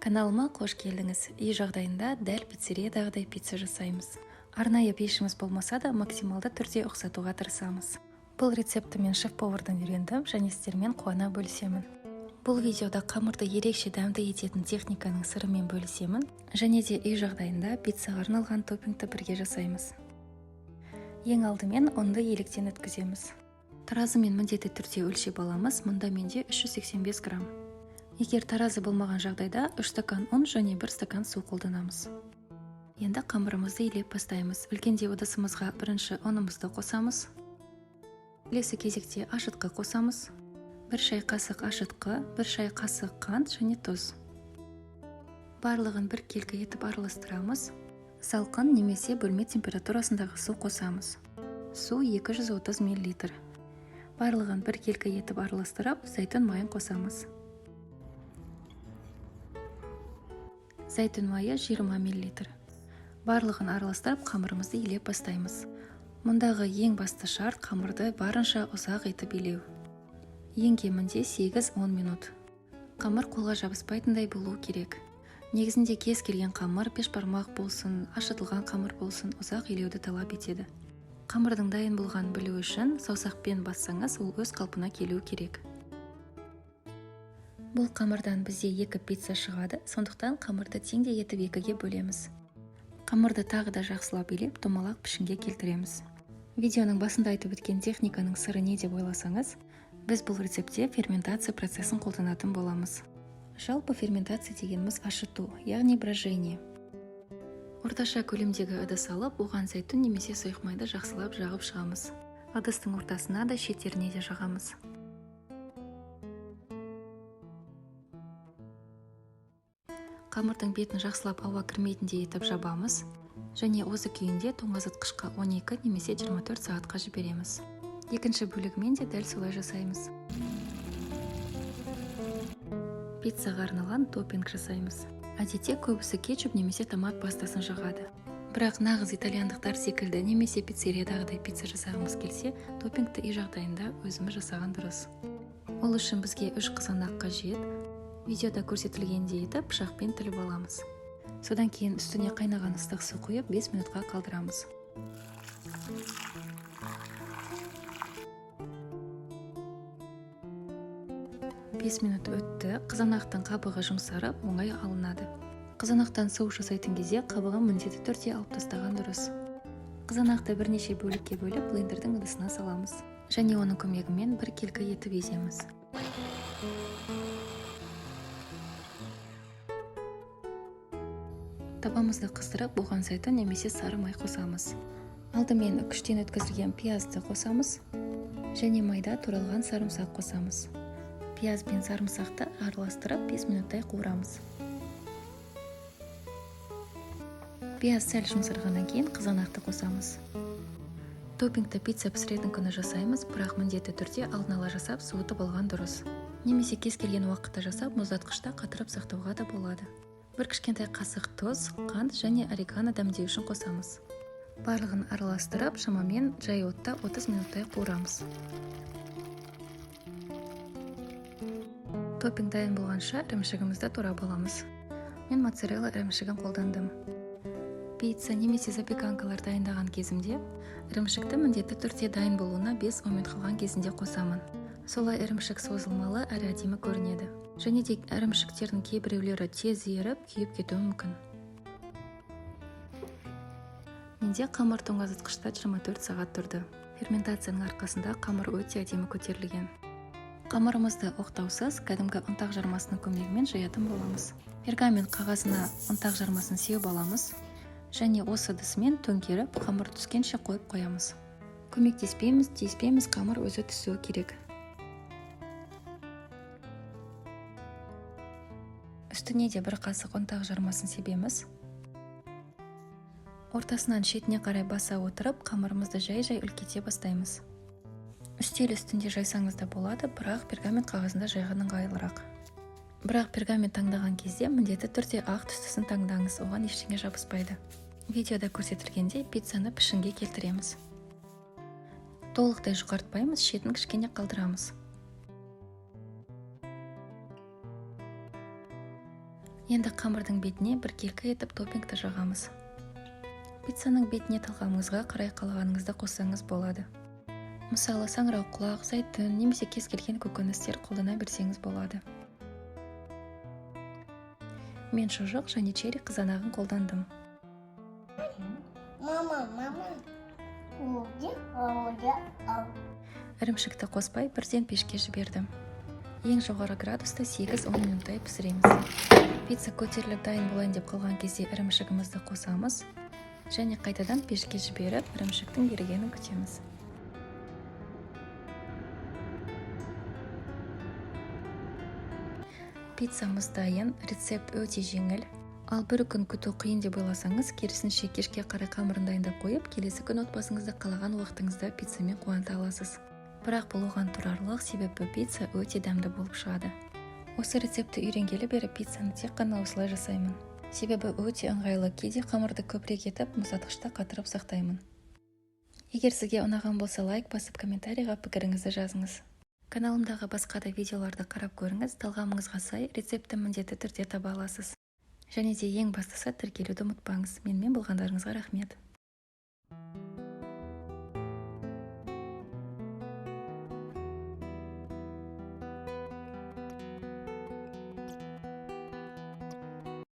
Каналыма қош келдіңіз. Үй жағдайында дәл пиццериядағыдай пицца жасаймыз. Арнайы пешіміз болмаса да максималды түрде ұқсатуға тырысамыз. Бұл рецептті мен шеф-повардан үйрендім және сіздермен қуана бөлісемін. Бұл видеода қамырды ерекше дәмді ететін техниканың сырымен бөлісемін және де үй жағдайында пиццаға арналған топпингті бірге жасаймыз. Ең алдымен ұнды електен өткіземіз. Таразымен міндетті түрде өлшеп аламыз. Мұнда менде 385 грамм. Егер таразы болмаған жағдайда 3 стакан ұн және 1 стакан су қолданамыз. Енді қамырымызды илеп бастаймыз. Үлкендеу ыдысымызға бірінші ұнымызды қосамыз. Келесі кезекте ашытқы қосамыз. 1 шай қасық ашытқы, 1 шай қасық қант және тұз. Барлығын біркелкі етіп араластырамыз. Салқын немесе бөлме температурасындағы су қосамыз. Су 230 мл. Барлығын біркелкі етіп араластырып, зәйтүн майын қосамыз. Зәйтүн майы 20 мл. Барлығын араластырып, қамырымызды илеп бастаймыз. Мұндағы ең басты шарт қамырды барынша ұзақ етіп илеу. Ең кемінде 8-10 минут. Қамыр қолға жабыспайтындай болу керек. Негізінде кез келген қамыр, бешбармақ болсын, ашытылған қамыр болсын, ұзақ илеуді талап етеді. Қамырдың дайын болғанын білу үшін саусақпен бассаңыз, ол өз қалпына келуі керек. Бұл қамырдан бізде 2 пицца шығады, сондықтан қамырды теңдей етіп 2-ге бөлеміз. Қамырды тағы да жақсылап илеп, домалақ пішінге келтіреміз. Видеоның басында айтып өткен техниканың сыры не деп ойласаңыз, біз бұл рецептте ферментация процесін қолданатын боламыз. Жалпы ферментация дегеніміз ашыту, яғни брожение. Орташа көлемдегі ыдыс алып, оған зәйтүн немесе сұйық майды жақсылап жағып шығамыз. Ыдыстың ортасына да, шеттеріне де жағамыз. Қамырдың бетін жақсылап ауа кірмейтіндей етіп жабамыз және осы күйінде тоңазытқышқа 12 немесе 24 сағатқа жібереміз. Екінші бөлігімен де дәл солай жасаймыз. Пиццаға арналған топпинг жасаймыз. Әдетте көбісі кетчуп немесе томат пастасын жағады. Бірақ нағыз итальяндықтар секілді немесе пиццериядағыдай пицца жасағымыз келсе, топпингті үй жағдайында өзіміз жасаған дұрыс. Ол үшін бізге 3 қызанақ қажет. Видеода көрсетілгендей етіп пышақпен тіліп аламыз. Содан кейін үстіне қайнаған ыстық су құйып 5 минутқа қалдырамыз. 5 минут өтті, қызанақтың қабығы жұмсарып, оңай алынады. Қызанақтан соус жасайтын кезде қабығын міндетті түрде алып тастаған дұрыс. Қызанақты бірнеше бөлікке бөліп, блендердің ыдысына саламыз. Және оның көмегімен біркелкі етіп еземіз. Табамызды қыздырып, оған зәйтүн немесе сары май қосамыз. Алдымен күштен өткізілген пиязды қосамыз және майда туралған сарымсақ қосамыз. Пияз бен сарымсақты араластырып 5 минуттай қуырамыз. Пияз сәл жұмсарғаннан кейін қызанақты қосамыз. Топпингті пицца пісіретін күні жасаймыз, бірақ міндетті түрде алдын ала жасап суытып алған дұрыс. Немесе кез келген уақытта жасап мұздатқышта қатырып сақтауға да болады. Бір кішкентай қасық тұз, қант және орегано дәмдеу үшін қосамыз. Барлығын араластырып, шамамен жай отта 30 минуттай қуырамыз. Топпинг дайын болғанша ірімшігімізді турап аламыз. Мен моцарелла ірімшігін қолдандым. Пицца немесе запеканкалар дайындаған кезімде ірімшікті міндетті түрде дайын болуына 5-10 минут қалған кезінде қосамын. Солай ірімшік созылмалы әрі әдемі көрінеді. Және де ірімшіктердің кейбіреулері тез еріп, күйіп кетуі мүмкін. Менде қамыр тоңазытқышта 24 сағат тұрды. Ферментацияның арқасында қамыр өте әдемі көтерілген. Қамырымызды оқтаусыз, кәдімгі ұнтақ жармасының көмегімен жаятын боламыз. Пергамент қағазына ұнтақ жармасын сеуіп аламыз және осы ыдысымен төңкеріп, қамыр түскенше қойып қоямыз. Көмектеспейміз, тиіспейміз, қамыр өзі түсуі керек. Үстіне де бір қасық ұнтақ жармасын себеміз. Ортасынан шетіне қарай баса отырып, қамырымызды жай-жай үлкейте бастаймыз. Үстел үстінде жайсаңыз да болады, бірақ пергамент қағазында жайған ыңғайлырақ. Бірақ пергамент таңдаған кезде міндетті түрде ақ түстісін таңдаңыз, оған ештеңе жабыспайды. Видеода көрсетілгендей пиццаны пішінге келтіреміз. Толықтай жұқартпаймыз, шетін кішкене қалдырамыз. Енді қамырдың бетіне біркелкі етіп топпингті жағамыз. Пиццаның бетіне талғамыңызға қарай қалағаныңызды қоссаңыз болады. Мысалы, саңырауқұлақ, зәйтүн немесе кез келген көкөністер қолдана берсеңіз болады. Мен шұжық және черри қызанағын қолдандым. Мама, мама. Уди, уди, ау. Ірімшікті қоспай, бірден пешке жібердім. Ең жоғары градуста 8-10 минуттай пісіреміз. Пицца көтеріліп, дайын болайын деп қалған кезде ірімшігімізді қосамыз және қайтадан пешке жіберіп, ірімшіктің ерігенін күтеміз. Пиццамыз дайын. Рецепт өте жеңіл. Ал бір күн күту қиын деп ойласаңыз, керісінше, кешке қарай қамырын дайындап қойып, келесі күні отбасыңызды қалаған уақытыңызда пиццамен қуанта аласыз. Бірақ бұл оған тұрарлық, себебі пицца өте дәмді болып шығады. Осы рецептті үйренгелі бері пиццаны тек қана осылай жасаймын, себебі өте ыңғайлы. Кейде қамырды көбірек етіп, мұздатқышта қатырып сақтаймын. Егер сізге ұнаған болса, лайк басып, комментарийға пікіріңізді жазыңыз. Каналымдағы басқа да видеоларды қарап көріңіз. Талғамыңызға сай рецептті міндетті түрде таба аласыз. Және де ең бастысы, тіркелуді ұмытпаңыз. Менімен болғандарыңызға рахмет.